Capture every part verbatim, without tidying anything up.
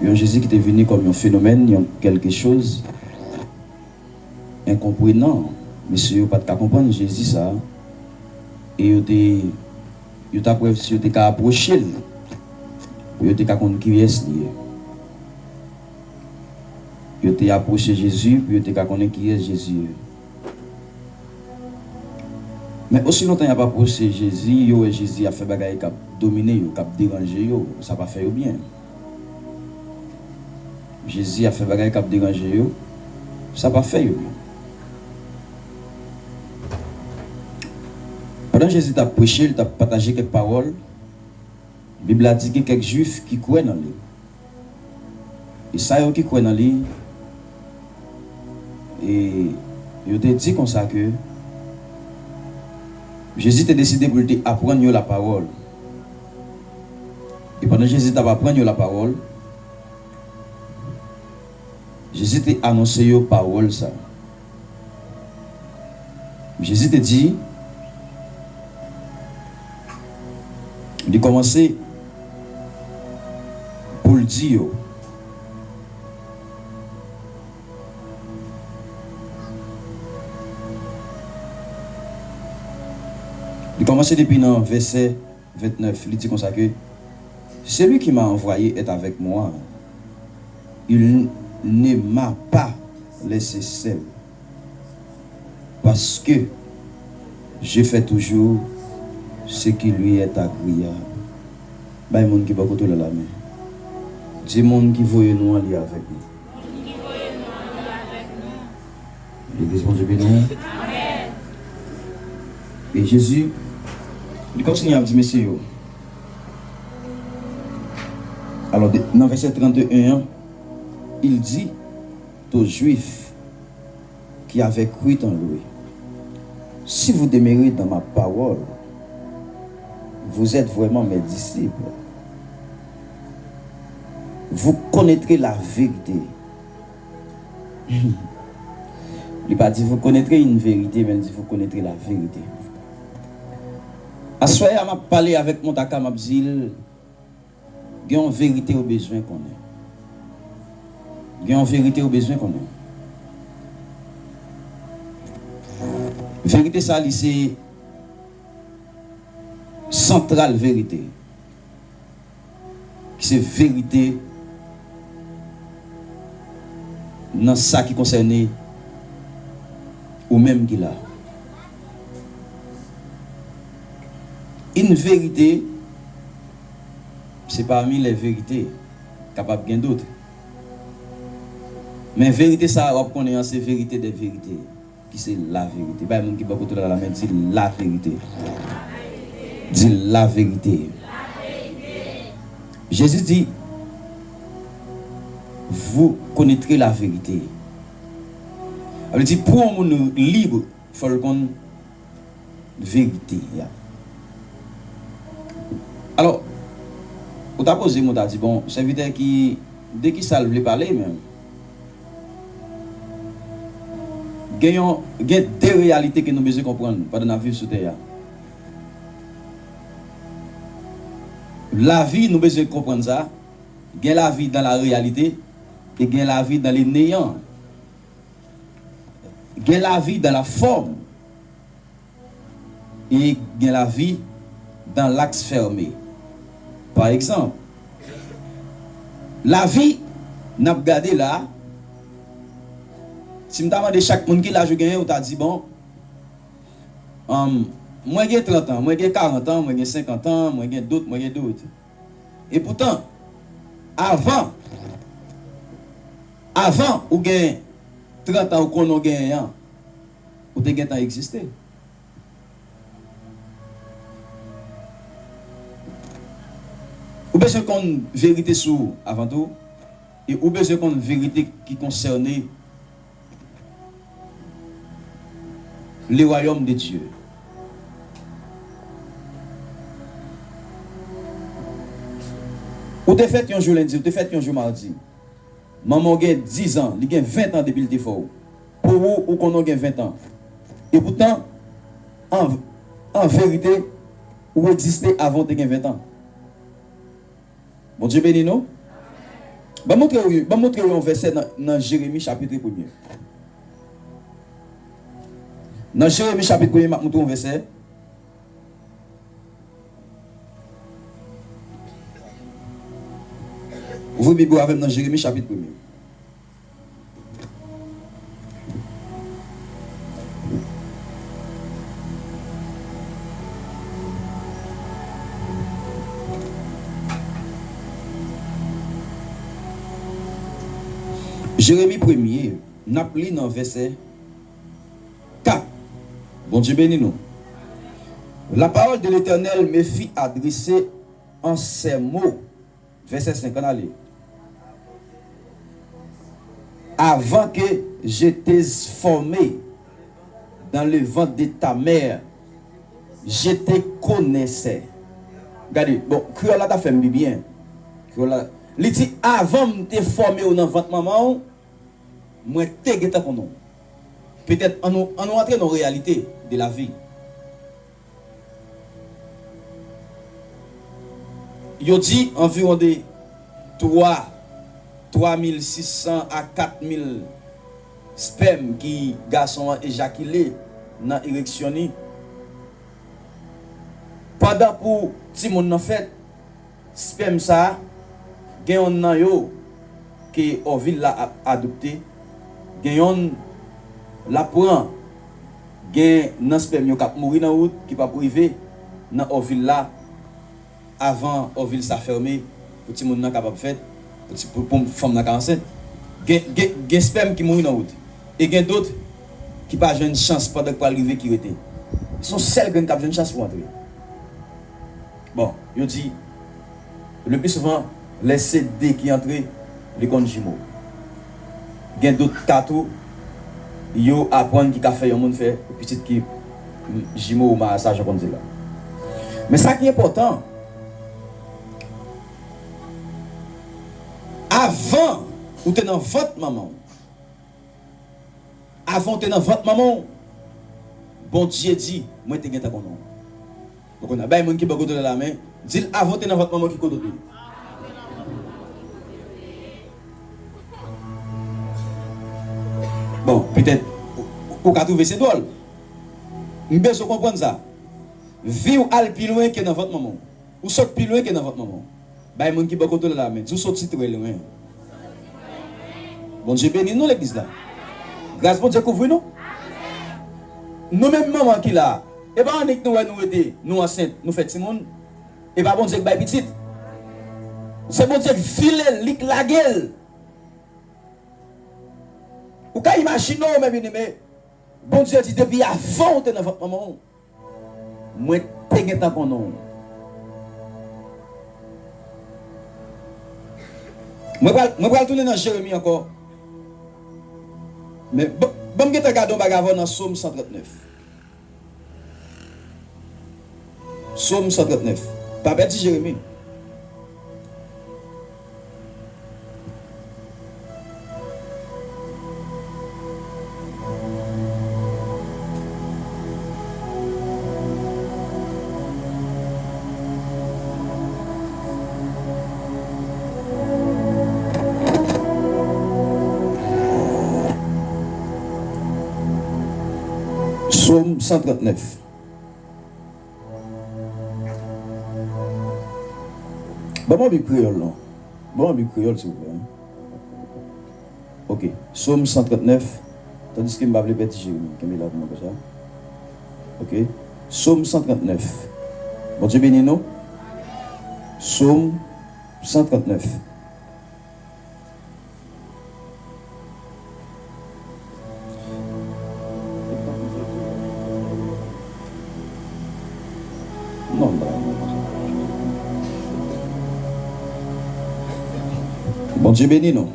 Yon Jezi ki te vini kòm yon fenomèn, yon kèlke choz enkonprenan. Mesye yo pa t ka konprann Jezi sa a. E yo te, yo t ap wè si yo te ka apwoche l, pou yo te ka konn kiyès li ye. Yo te apwoche Jezi pou yo te ka konnen kiyès Jezi ye. Men osi lontan y ap apwoche Jezi, yo wè Jezi ap fè bagay k ap domine yo, k ap deranje yo, sa pa fè yo byen. Jezi ap fè bagay k ap deranje yo, sa pa fè yo byen. Pandan Jezi t ap preche, l t ap pataje kèk pawòl, Bib la di gen kèk Jwif ki kwè nan li. E sa yo ki kwè nan li, e yo te di konsa ke Jezi te deside pou l te aprann yo lapawòl. E pandan Jezi t ap aprann yo lapawòl, Jezi te anonse yo pawòl sa. Jezi te di, li kòmanse pou l di yo. Li kòmanse depi nan vèsè ventnèf, li di konsa ke, Celui qui m'a envoyé est avec moi. Il ne m'a pas laissé seul, parce que je fais toujours ce qui lui est agréable. Bay moun ki bò kote w la lamen. Di moun ki voye nou an, li avèk nou. Legliz Bondye beni w. E Jezi, li kontinye ap di mesye yo. Alò, de- nan vèsè trannde en an, il dit aux Juifs qui avaient cru en lui, Si vous demeurez dans ma parole, vous êtes vraiment mes disciples. Vous connaîtrez la vérité. Li pa di vous connaîtrez une vérité, men li di vous connaîtrez la vérité. Aswè a, m ap pale avèk Montaka, m ap di l, gen yon verite ou bezwen konnen. Gen yon verite ou bezwen konnen. Verite sa, li se santral verite. Ki se verite nan sa ki konsène ou menm ki la. Une vérité, c'est parmi les vérités. Kapab gen dòt. Men verite sa a w ap konnen an, se verite dè verite. Ki se laverite. Bay moun ki bò kote w la lamen, di laverite. Di laverite. Jezi di, vous connaîtrez la vérité. Sa vle di, pou yon moun lib, fò l konn verite a. Alò, ou ta poze m, ou ta di, bon, sèvitè ki, de ki sa l vle pale menm? Gen yon, gen de reyalite ke nou bezwen konprann pandan n ap viv sou tè a. Lavi, nou bezwen konprann sa. Gen lavi dans la réalité e gen lavi dans le néant. Gen lavi dans la forme e gen lavi dans l'axe fermé. Pa egzanp, lavi n ap gade la, si m ta mande chak moun ki laj ou genyen, ou ta di, bon, um, mwen gen trant an, mwen gen karant an, mwen gen senkant an, mwen gen dòt, mwen gen dòt. E poutan, avan, avan ou gen trant an, ou konnen w genyen an, ou te gentan egziste. Ou bezwen konn verite sou ou avan tou, e ou bezwen konn verite ki konsène le royaume de Dieu. Ou te fèt yon jou lendi, ou te fèt yon jou madi. Manman w gen diz an, li gen ven an depi l te fè w. Pou ou, ou konnen w gen ven an. E poutan, an, an verite, ou egziste avan w te gen ven an. Bondye beni nou. Ban m montre w, ban m montre w yon vèsè nan, nan Jeremi chapit premye. Nan Jeremi chapit premye, m ap montre w yon vèsè. Ouvri Bib ou avè m nan Jeremi chapit premye. Jeremi premye, n ap li nan vèsè kat. Bondye beni nou. La parole de l'Éternel me fit adresser en ces mots. Vèsè senk, ann ale. Avant que je t'eusse formé dans le ventre de ta mère, je te connaissais. Gade, bon, kreyòl la ta fè m pi byen. Kreyòl la, li di, avan m te fòme w nan vant manman w, mwen te gentan konnen w. Petèt, ann nou, ann nou antre nan reyalite de la vi. Yo di anviwon de twa, twa mil sis san a kat mil spèm ki gason an ejakile nan ereksyon ni. Pandan pou timoun nan fèt, spèm sa a, gen yonn nan yo ke òvil la ap adopte, gen yonn l ap pran, gen nan spèm yo k ap mouri nan wout, ki p ap rive nan òvil la, avan òvil sa fèmen, pou timoun nan kapab fèt, pou ti, pou, pou fanm nan ka ansent. Gen, gen, gen spèm ki mouri nan wout. E gen dòt ki pa jwenn chans pandan k pral rive ki rete. Se yon sèl grenn k ap jwenn chans pou antre. Bon, yo di, le pli souvan, lè se de ki antre, li konn jimo. Gen dòt ka tou, yo aprann ki ka fè yon moun fè pitit ki jimo ou marasa, jan konn di la. Men sa ki enpòtan, avan ou te nan vant manman w, avan w te nan vant manman w, Bondye di, mwen te gentan konnen w. Ou konnen, bay moun ki bò kote w la men, di l avan w te nan vant manman w ki kote w te ye. Bon, petèt, ou, ou ka twouve se dwòl. M bezwen konprann sa. Vi w al pi lwen ke nan vant manman w. Ou sot pi lwen ke nan vant manman w. Bay moun ki bò kote w la men. Di w soti trè lwen. Bondye beni nou legliz la. Gras Bondye kouvri nou. Nou menm manman ki la, e pa annik nou wè nou rete, nou ansent, nou fè timoun. E pa Bondye k bay pitit. Se Bondye k file l, li k lage l. Ou ka imajine w, men byeneme, Bondye di depi avan w te nan vant manman w, mwen te gentan konnen w. Mwen pral, mwen pral tounen nan Jeremi ankò. Men, ban, ban m gentan gade yon bagay avè w nan Sòm san trannèf. Sòm san trannèf. Pa pèdi Jeremi. Sòm san trannèf. Ban mwen Bib kreyòl, non. Ban mwen Bib kreyòl, silvouplè. Ok. Sòm san trannèf. Tandiske m pa vle pèdi Jeremi. Kenbe la pou mwen konsa. Ok. Sòm san trannèf. Bondye beni nou. Sòm san trannèf. Non, non, non, non. Bondye beni nou.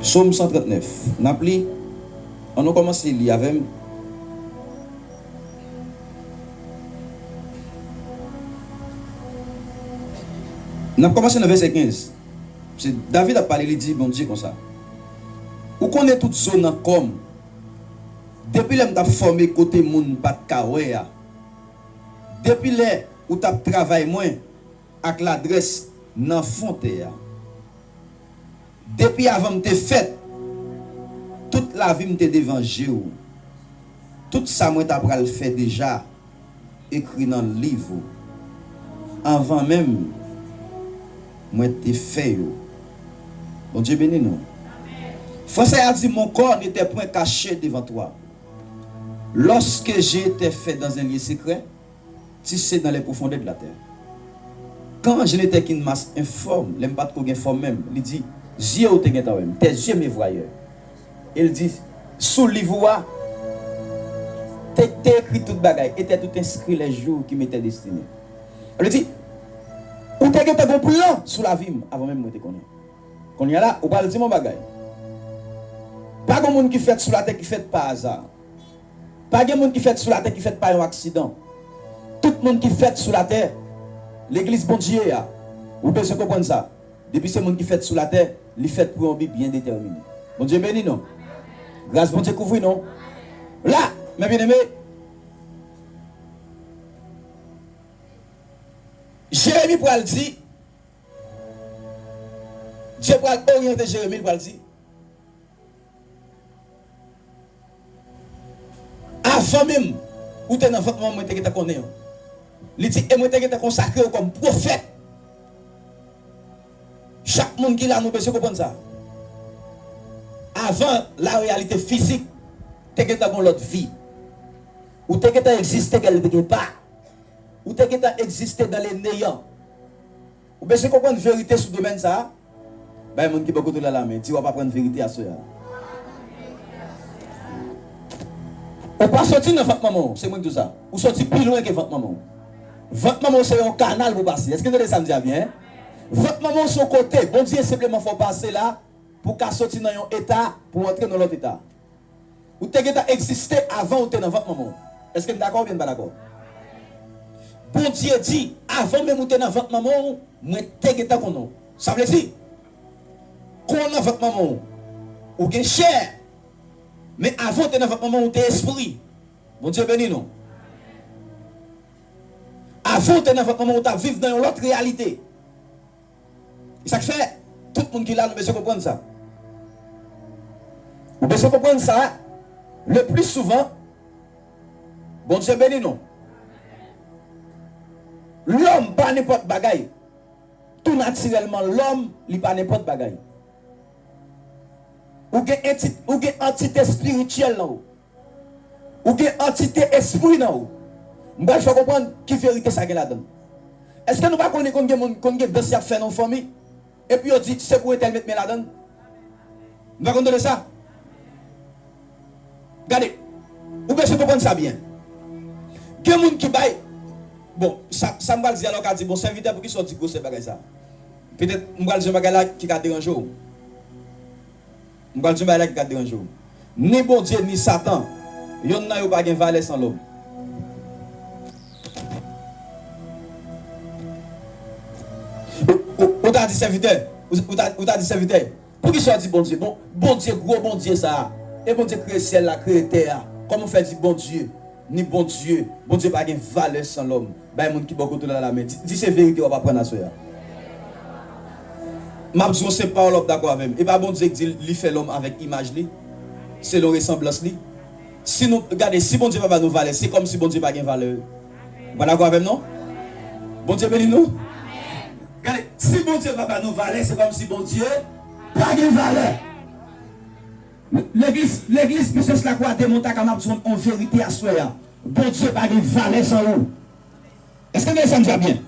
Sòm san trannèf. N ap li. Ann nou kòmanse li avè m. N ap kòmanse nan vèsè kenz. Se David ap pale, li di Bondye konsa, ou konnen tout zo nan kò m. Depi lè m t ap fòme kote moun pa t ka wè a, depi lè ou t ap travay mwen ak ladrès nan fon tè a. Depi avan m te fèt, tout lavi m te devan je w. Tout sa mwen ta pral fè deja ekri nan liv ou, anvan menm mwen te fè yo. Bondye beni nou. Fransè a di, mon corps n'était point caché devant toi. Lorsque j'étais fait dans un lieu secret, tu sais, dans les profondeurs de la terre. Quand je n'étais qu'une masse informe, lè m pa t ko gen fòm menm, li di, zye w te gentan wè m, tes yeux me voyaient. E l di, sou liv ou a, te, te ekri tout bagay, étaient tout inscrits les jours qui m'étaient destinés. Sa vle di, ou te gentan gon plan sou lavi m avan menm mwen te konnen. Kounye a la, ou pral di m yon bagay. Pa gen moun ki fèt sou latè ki fèt pa aza. Pa gen moun ki fèt sou latè ki fèt pa yon aksidan. Tout moun ki fèt sou latè, legliz Bondye a, ou bezwen konprann sa. Depi se moun ki fèt sou latè, li fèt pou yon bi byen detèmine. Bondye beni nou. Gras Bondye kouvri nou. La, mes bien-aimés, Jeremi pral di, Dye pral oryante Jeremi, li pral di, avan menm ou te nan vant manman w, mwen te gentan konnen w. Li di, e mwen te gentan konsakre w kòm pwofèt. Chak moun ki la, nou bezwen konprann sa. Avan lareyalite fizik, te gentan gon lòt vi. Ou te gentan egziste kèlke pa. Ou te gentan egziste dans le néant. Ou bezwen konprann verite sou domèn sa a? Bay moun ki bò kote w la lamen, di w ap aprann verite aswè a. Ou pa soti nan vant manman w, se mwen ki di w sa. Ou soti pi lwen ke vant manman w. Vant manman w se yon kanal pou w pase. Èske n tande sa m di a byen? Vant manman w se yon kote, Bondye senpleman fè w pase la pou w ka soti nan yon eta pou w antre nan lòt eta. Ou te gentan egziste avan ou te nan vant manman w. Èske n dakò oubyen n pa dakò? Bondye di, avan menm ou te nan vant manman w, mwen te gentan konnen w. Sa vle di, kon w nan vant manman w, ou gen chè, men avan ou te nan vant manman w, ou te espri. Bondye beni nou. Avan ou te nan vant manman w, ou t ap viv nan yon lòt reyalite. E sa k fè, tout moun ki la, nou bezwen konprann sa. Ou bezwen konprann sa, le pli souvan, Bondye beni nou. Lòm pa nenpòt bagay. Tou natirèlman, lòm, li pa nenpòt bagay. Ou gen enti-, ou gen antite espirityèl nan ou. Ou gen antite espri nan ou. M pral fè w konprann ki verite sa gen ladan l. Èske nou pa konnen konn gen moun, konn gen dans y ap fè nan yon fanmi? Epi yo di, se pou entèl met men ladan l? Nou pa konn tande sa? Gade, ou bezwen konprann sa byen. Gen moun ki bay, bon, sa, sa m pral di a la, w ka di, bon, sèvitè, poukisa w di gwosè bagay sa? Petèt, m pral di yon bagay la ki ka deranje w. M pral di yon bagay la ki ka deranje w. Ni Bondye, ni Satan, yonn nan yo pa gen valè san lòm. Ou, ou, ou ta di sèvitè, ou, ou ta, ou ta di sèvitè, poukisa w di Bondye? Bon, Bondye, gwo Bondye sa a. E Bondye kreye syèl la, kreye tè a. Kòman w fè di Bondye? Ni Bondye. Bondye pa gen valè san lòm. Bay moun ki bò kote w la lamen. Di, di se verite w ap aprann aswè a. M ap di w se pawòl w ap dakò avè m. E pa Bondye k di li fè lòm avèk imaj li, selon resanblans li? Si nou, gade, si Bondye pa ba nou valè, se kòmsi Bondye pa gen valè. Ou pa dakò avè m, non? Bondye beni nou. Gade, si Bondye pa ba nou valè, se kòmsi Bondye pa gen valè. Legliz, legliz Pisans Lakwa de Montakam ap di yon verite aswè a. Bondye pa gen valè san ou. Èske n tande sa m di a byen?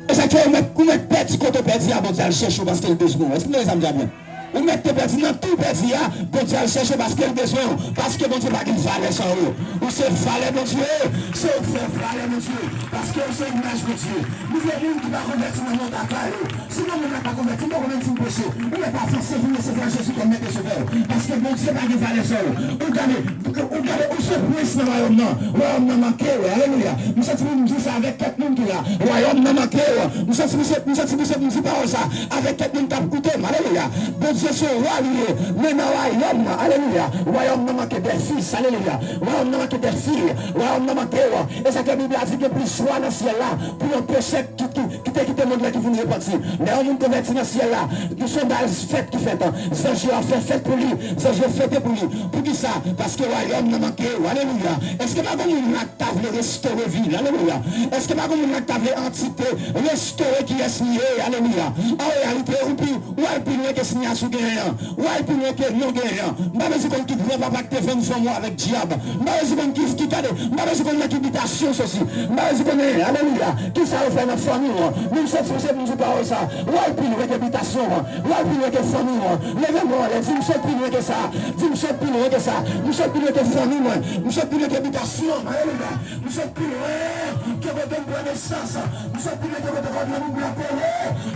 E sa k fè ou mèt, ou mèt pèdi kote w pèdi a, Bondye al chèche w paske l bezwen w. Èske n tande sa m di a byen? Ou mèt te pèdi nan tou pèdi a, Bondye al chèche w paske l bezwen w. Paske Bondye pa gen valè san ou. Ou se valè Bondye. Se ou k fè valè Bondye. Paske ou se imaj Bondye. Nou vle moun ki pa konvèti nan mond akay ou. Si yon moun la pa konvèti, m poko menm fin preche. Ou mèt avanse vin resevwa Jezi kòm Mèt e Sovè w. Paske Bondye pa gen valè san ou. Ou gade, ou gade, ou se prens nan wayòm nan. Wayòm nan manke w. Alelouya. M santi pou m di sa avèk kèk moun ki la. Wayòm nan manke w. M santi, m santi, m santi pou m di pawòl sa avèk kèk moun k ap koute m. Alelouya. Bondye se wa li ye. Men nan wayòm nan. Alelouya. Wayòm nan manke des fils. Alelouya. Wayòm nan manke des filles. Wayòm nan manke w. E sa ke Bib la di gen plis wa nan syèl la pou yon pechè ki, ki, ki te kite mond lan ki vin repanti. Lè yon moun konvèti nan syèl la, yon sondaj fèt ki fèt. Zanj yo ap fè fèt pou li, zanj yo fete pou li. Poukisa? Paske wayòm nan manke yo. Alelouya. Èske pa gen moun la k ta vle restore vi l? Alelouya. Èske pa gen moun la k ta vle antite restore kiyès li ye? Alelouya. An reyalite, ou pi, ou al pi lwen ke siyas ou genyen an. W al pi lwen ke non genyen an. M pa bezwen konn ki granpapa k te vann fanm ou avèk dyab. M pa bezwen konn ki, ki, gade, m pa bezwen konn nan ki bitasyon w soti. M pa bezwen konnen, alelouya, kisa yo fè nan fanmi w. Men m soti, m se moun di pawòl sa. W al pi lwen ke bitasyon w. W al pi lwen ke fanmi w. Leve men w anlè, di, m sot pi lwen ke sa. Di, m sot pi lwen ke sa. M sot pi lwen ke fanmi mwen. M sot pi lwen ke bitasyon m. Alelouya. M sot pi lwen ke kote m pran nesans. M sot pi lwen ke kote kòd lanmou m lan kole.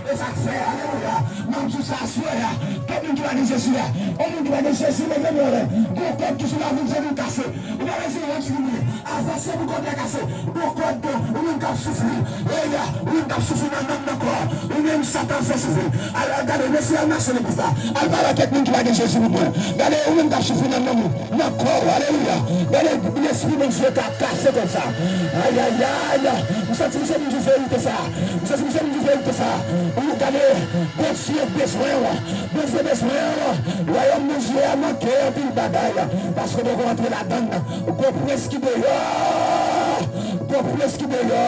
E sa k fè, alelouya, m ap di w sa aswè a, tout moun ki pa gen Jezi la, yon moun ki pa gen Jezi, leve men w anlè. Gon kòd ki sou lavi w, zanmi m, kase. Ou pa bezwen wont, zanmi m. Avanse pou kòd la kase. Gon kòd, ou menm k ap soufri. Eya, ou menm k ap soufri nan nanm, nan kò. Ou menm Satan fè soufri. Al, al gade, mesye, al mache legliz la. Al pale ak kèk moun ki pa gen Jezi pou mwen. Gade, ou menm k ap soufri nan nanm ou, nan kò w, alelouya. Gade, Lespri Bondye ka kase kòd sa. Ayayay. M santi m se moun di verite sa. M santi m se moun di verite sa. Ou gade, Bondye bezwen w. Bondye bezwen w. Wayòm Bondye a manke anpil bagay. Paske w poko antre ladann. Gwo prens ki deyò. Gwo prens ki deyò.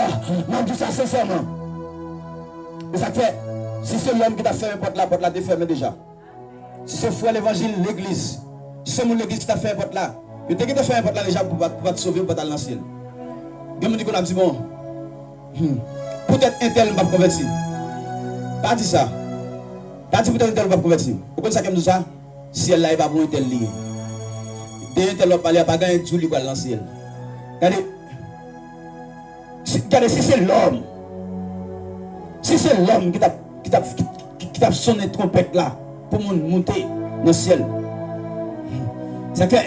M ap di sa sensèman. E sa k fè, si se lòm ki t ap fèmen pòt la, pòt la te fèmen deja. Si se frè levanjil legliz, si se moun legliz ki t ap fèmen pòt la, yo te gentan fèmen pòt la deja pou pa, pou pa t sove, pou pa t al nan syèl. Gen moun ki konn ap di, bon, hmm, poutèt entèl m p ap konvèti. Pa di sa. Pa di poutèt entèl m p ap konvèti. Ou konn sa k fè m di w sa? Syèl la, e pa pou entèl li ye. De entèl w ap pale a, pa gen anyen k di w li pral nan syèl. Gade, Si, gade, si se lòm, si se lòm ki t ap, ki t ap, ki, ki, ki t ap sonnen twonpèt la pou moun moute nan syèl. Sa k fè,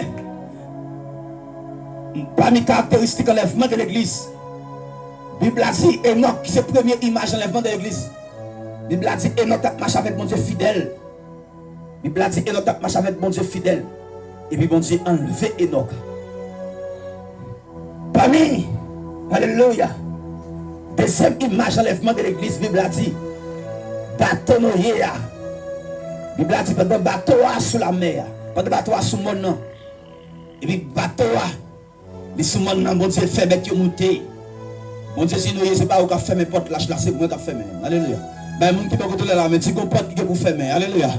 pami karakteristik anlèvman de legliz, Bib la di Enòk, ki se premye imaj anlèvman de legliz, Bib la di Enòk t ap mache avèk Bondye fidèl. Bib la di Enòk t ap mache avèk Bondye fidèl, epi Bondye anlve Enòk. Pami, alelouya, dezyèm imaj anlèvman de legliz, Bib la di, bato Noye a. Bib la di pandan bato a sou lamè a, pandan bato a sou mòn nan, epi bato a Li sou mòn nan, Bondye fè bèt yo moute. Bondye di Noye, se pa ou k ap fèmen pòt lach la, se mwen k ap fèmen. Alelouya. Bay moun ki bò kote w la, men di gon pòt ki gen pou fèmen. Alelouya.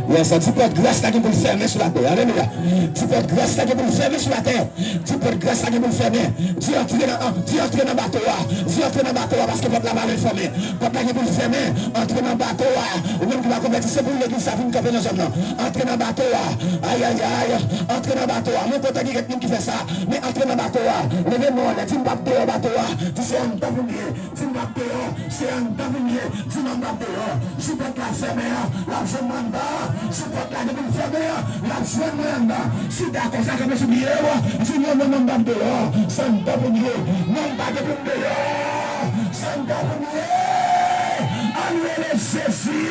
Yes, di pòt gras la gen pou l fèmen sou latè. Alelouya. Di pòt gras la gen pou l fèmen sou latè. Di pòt gras la gen pou l fèmen. Di antre nan, di antre nan bato a. Di antre nan bato a, paske pòt la pa vle fèmen. Pòt la gen pou l fèmen. Antre nan bato a. Ou menm ki pa konvèti, se pou legliz sa vin kanpe nan zòn nan. Antre nan bato a. Ayayay. Antre nan bato a. Mwen kontan gen kèk moun ki fè sa. Men antre nan bato a. Leve men w anlè. Di m p ap deyò bato a. Di se anndan pou m ye. Di m p ap deyò. Se anndan pou m ye. Di non m p ap deyò. Jou pòt la fèmen an, l ap jwenn mwen anndan. Jou pòt la depi l fèmen an, l ap jwenn mwen anndan. Si w dakò sa, kanpe sou pye w. Di non, non, non, m p ap deyò. Se anndan pou m ye. Non, m pa gen pou m deyò. Se anndan pou m ye. Ann rele Jezi.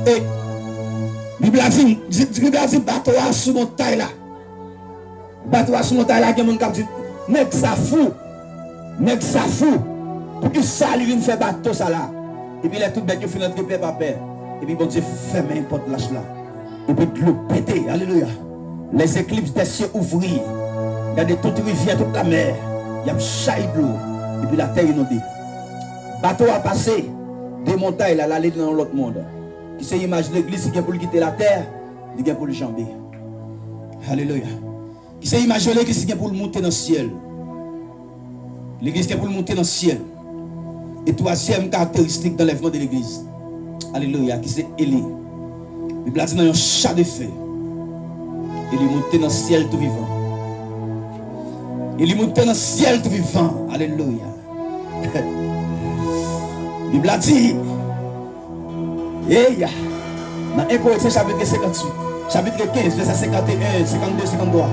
E Bib la di, di, Bib la di bato a sou montay la. Bato a sou montay la, gen moun k ap di, nèg sa fou. Nèg sa fou. Poukisa li vin fè bato sa la? Epi lè tout bèt yo fin antre pè pa pè, epi Bondye fèmen pòt lach la. Epi dlo pete, alelouya. Les écluses des cieux ouvrir. Gade tout rivyè, tout lamè, y ap chay dlo. Epi latè inonde. Bato a pase de montay la, l ale nan yon lòt mond. Ki se imaj legliz ki gen pou l kite latè, li gen pou l janbe. Alelouya. Ki se imaj yon legliz ki gen pou l moute nan syèl. Legliz gen pou l moute nan syèl. E twazyèm karakteristik danlèvman de legliz, alelouya, ki se Eli. Bib la di nan yon cha de fè, Eli moute nan syèl tou vivan. Eli moute nan syèl tou vivan. Alelouya. Bib la di, eya, nan en Korentyen chapit senkanntuit, chapit kenz, vèsè senkanteyen, senkannde, senkanntwa.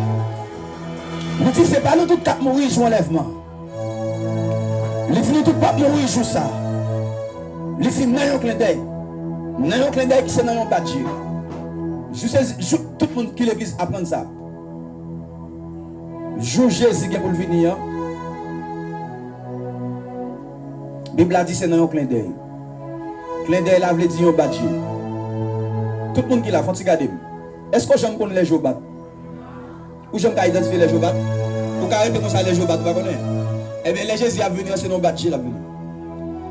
Li di, se pa nou tout k ap mouri jou anlèvman. Li di, nou tout p ap mouri jou sa. Li di, nan yon klendèy. Nan yon klendèy ki se nan yon bat je. Jou se, jou, tout moun ki legliz aprann sa. Jou Jezi gen pou l vini an, Bib la di se nan yon klendèy. Klendèy la vle di yon bat je. Tout moun ki la, fè yon ti gade m. Èske w janm konn lè je w bat? Ou janm ka idantifye lè je w bat? Ou ka rete konsa lè je w bat, ou pa konnen? Ebyen, lè Jezi ap vini an, se nan yon bat je l ap vini.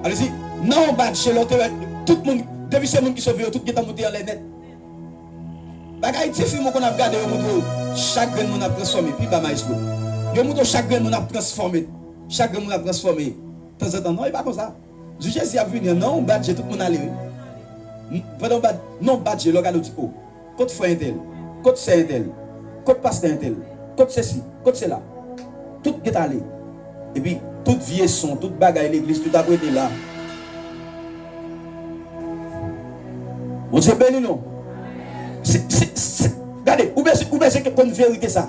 Sa vle di, nan yon bat je, lè w te wè tout moun, depi se moun ki sove yo, tout gentan moute anlè nèt. Bagay ti fim ou konn ap gade, yo montre w chak grenn moun ap transfòme. Pi ba, maestro. Yo montre w chak grenn moun ap transfòme. Chak grenn moun ap transfòme. Tanzantan, non, e pa konsa. Jou Jezi ap vini an, nan yon bat je, tout moun ale, wi. M-, pandan yon bat, nan yon bat je, lè w gade, w di, o, kot frè entèl? Kot sè entèl? Kot pastè entèl? Kot sesi? Kot sela? Tout gentan ale. Epi, tout vye son, tout bagay legliz, tout ap rete la. Bondye beni nou. Se, se, se, gade, ou bezwen, ou bezwen konn verite sa.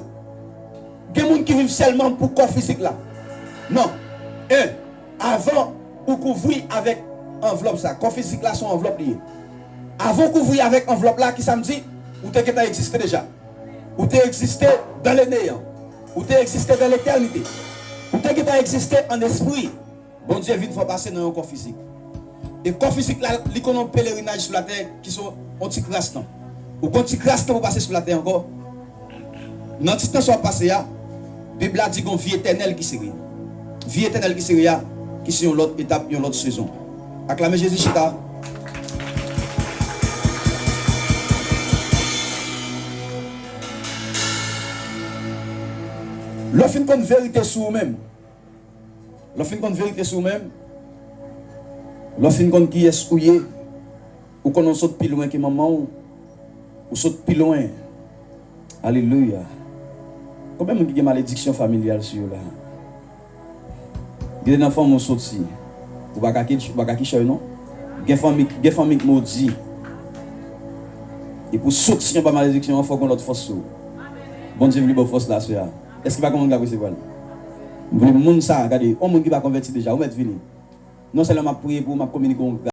Gen moun ki viv sèlman pou kò fizik la. Non. En, avan ou kouvri avèk anvlòp sa, kò fizik la se yon anvlòp li ye. Avan ou kouvri avèk anvlòp la, ki sa m di? Ou te gentan egziste deja. Ou te egziste dans le néant. Ou te egziste dans l'éternité. Ou te gentan egziste an espri. Bondye vin fè w pase nan yon kò fizik. E kò fizik la, li konn yon pelerinaj sou latè ki se yon ti kras tan. Ou gon ti kras tan pou pase sou latè ankò. Nan ti tan sa w ap pase a, Bib la di gon vi etènèl ki sere. Vi etènèl ki sere a, ki se yon lòt etap, yon lòt sezon. Aklame Jezi, chita. Lè w fin konn verite sou ou menm, lè w fin konn verite sou ou menm, lè w fin konn kiyès ou ye, ou konnen w sot pi lwen ke manman w, ou sot pi lwen. Alelouya. Konbyen moun ki gen malediksyon familyal sou yo la? Gen nan fanmi w soti, ou pa ka ki, ou pa ka kichòy non. Gen fanmi, gen fanmi k modi. E pou soti anba malediksyon an, fòk gon lòt fòs sou ou. Bondye vle ba w fòs la aswè a. Èske pa gen moun k ap resevwa l? M vle moun sa, gade, yon moun ki pa konvèti deja, ou mèt vini. Non sèlman m ap priye pou ou, m ap kominike yon gras.